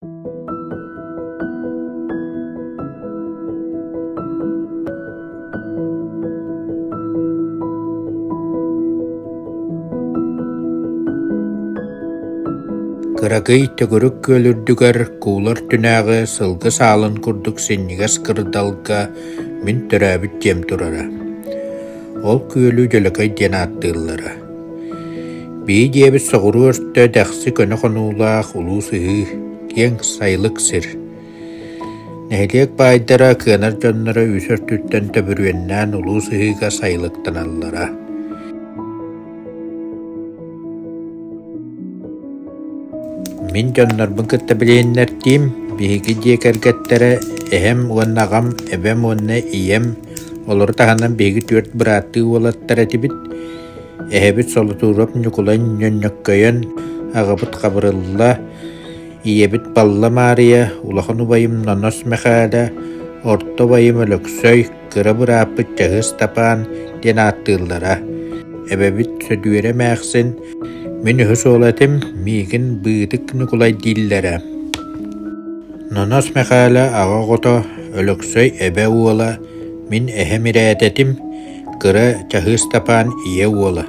Кыракый төгүрүк күөл үрдүгэр куулар түнээҕи сылгы саалын курдук синньигэс кырдалга мин төрөөбүт дьиэм турара. Ол күөлү Дьөлөкөй диэн ааттыыллара. Бии диэбит соҕуруу өртө дэхси көнө хонуулаах улуу сыһыы, киэҥ сайылык сир. Нэһилиэк баайдара, кыанар дьонноро үс өртүттэн төбүрүөннээн улуу сыһыыга сайылыктаналлара. Мин дьоннорбун кытта билиһиннэртиим, биһиги дьиэ кэргэттэрэ эһэм уонна аҕам, эбэм уонна ийэм, олору таһынан биһиги түөрт бырааттыы уолаттар этибит. Эһэбит Солотуурап Ньукулай Ньөнньөккөйөн, аҕабыт Хабырылла, ийэбит Балла Маарыйа, улахан убайым Нонос Мэхээлэ, орто убайым Өлөксөй, кыра бырааппыт Чаһы Ыстапаан диэн ааттыыллара. Эбэбит Сөдүөрэ эмээхсин, мин үһүс уол этим, миигин Быытык Ньукулай дииллэрэ. Нонос Мэхээлэ аҕа оҕото, Өлөксөй эбэ уола, мин эһэм ирээтэтим, кыра Чаһы Ыстапаан ийэ уола.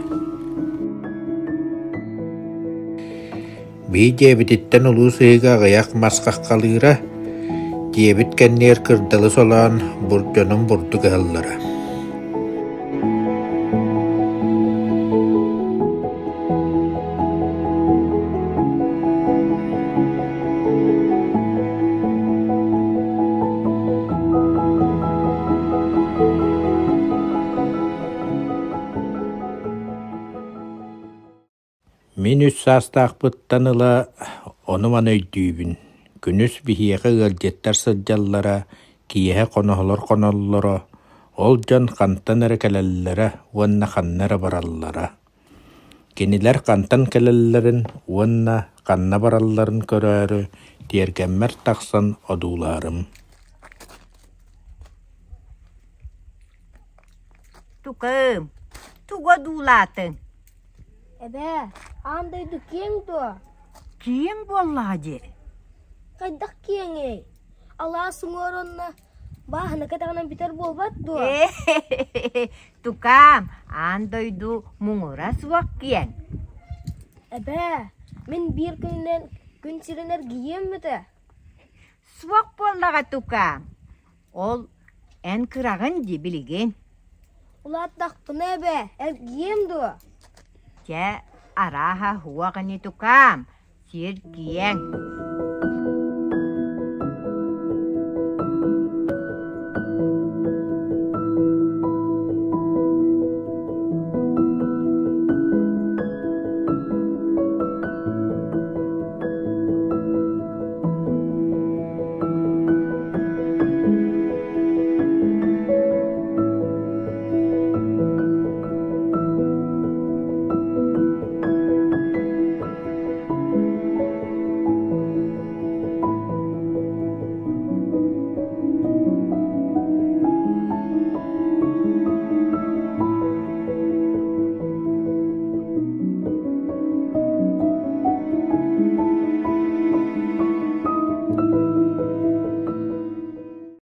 Биир дьиэбититтэн улуус ыйыга аҕыйах мас хаххалыыра, дьиэбит кэннигэр кырдалы солоон дьонум бурдук ыһаллара. Мин үс саастаахпыттан ыла ону-маны өйдүүбүн. Күнүс биһиэхэ ыалдьыттар сылдьаллара, киэһэ хоноһолор хоноллоро, ол дьон хантан эрэ кэлэллэрэ уонна ханна эрэ бараллара. Кинилэр хантан кэлэллэрин уонна ханна баралларын көрөөрү тиэргэммэр тахсан одуулаарым. Тукаам, тугу одуулаатыҥ? Эбээ, аан дойду киэҥ дуо? Киэҥ буоллаҕа дии. Хайдах киэҥий? Алаас уҥуор уонна бааһына кэтэҕинэн бүтэр буолбат дуо? Тукаам, аан дойду муҥура суох киэҥ. Эбээ, мин биир күнүнэн күн сирин эргийиэм этэ. Суох буоллаҕа, тукаам. Ол эн кыраҕын дии билигин. Улааттахпына эбээ, эргийиэм дуо? Чэ, арааһа суох ини тукаам, сир киэҥ.